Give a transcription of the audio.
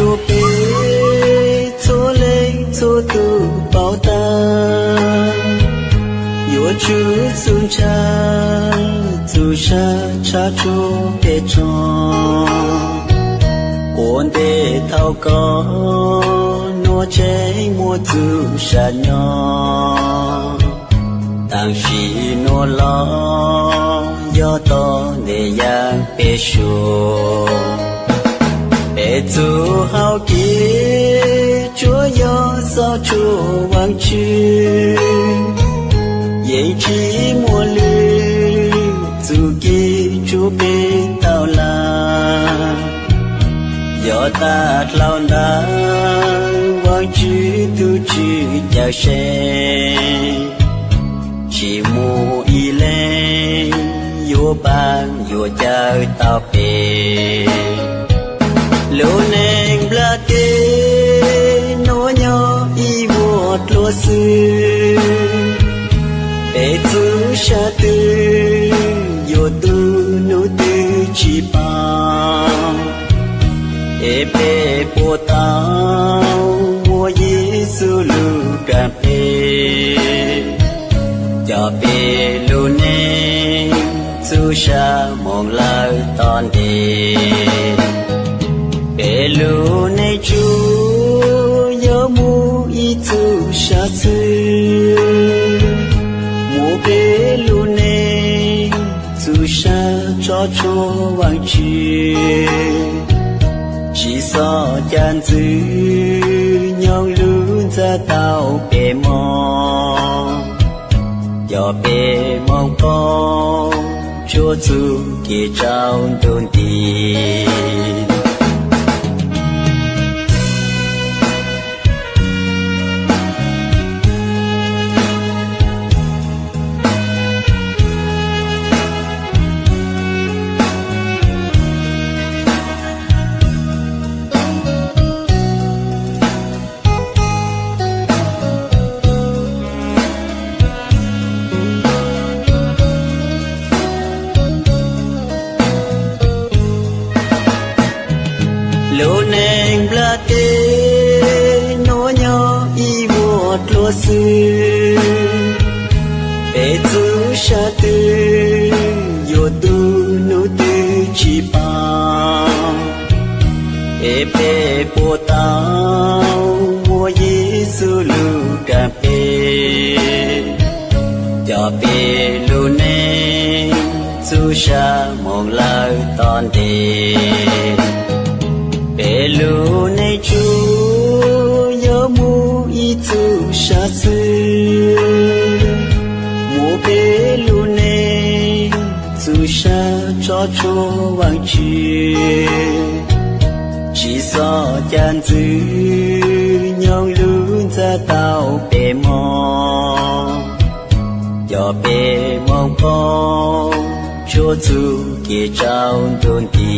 Ua peb txhua leej txhua tus paub tag, yuav tsum txhub ntsha txuj sa tshab tshuaj peb tso. Ua ntej thaum koj nuav tseem muaj txuj sa nyob, tab sis nuav los yog tom ntej yaam peb suav. Peb txuj hau kev tsuas yog xauj tshuaj vaajtswv, yeej tsi muaj lwm txuj kev tsuas peb tau lawm. Yog tag dlhau ntawd vaajtswv tug tswv cawm seej, tsi muaj ib leeg yuav paab yuav cawm tau peb. Lub neej nplaj teb nuav nyob ib vuag dluag xwb, peb txuj sa twg yuav tu nub twg tsi paub, es peb puas tau muaj Yexus lug kaaj peb, coj peb lub neej txuj sa moog lawm tom ntej. Peb lub neej tsuas yog muaj ib txuj sa xwb, muab peb lub neej txuj sa tso tsua vaajtswv, tsi xob ca ntxwv nyoog lug ntxawg tau peb moog, coj peb moog poob tsua txuj kev tsaus ntuj nti. Lub neej nplaj teb nuav nyob ib vuag dluag xwb, peb txuj sa twg yuav tu nub twg tsi paub, es peb puas tau muaj Yexus lug kaaj peb, coj peb lub neej txuj sa moog lawm tom ntej. Peb lub neej tsuas yog muaj ib txuj sa xwb, muab peb lub neej txuj sa tso tsua vaajtswv, tsi xob ca ntxwv nyoog lug ntxawg tau peb moog, coj peb moog poob tsua txuj kev tsaus ntuj nti.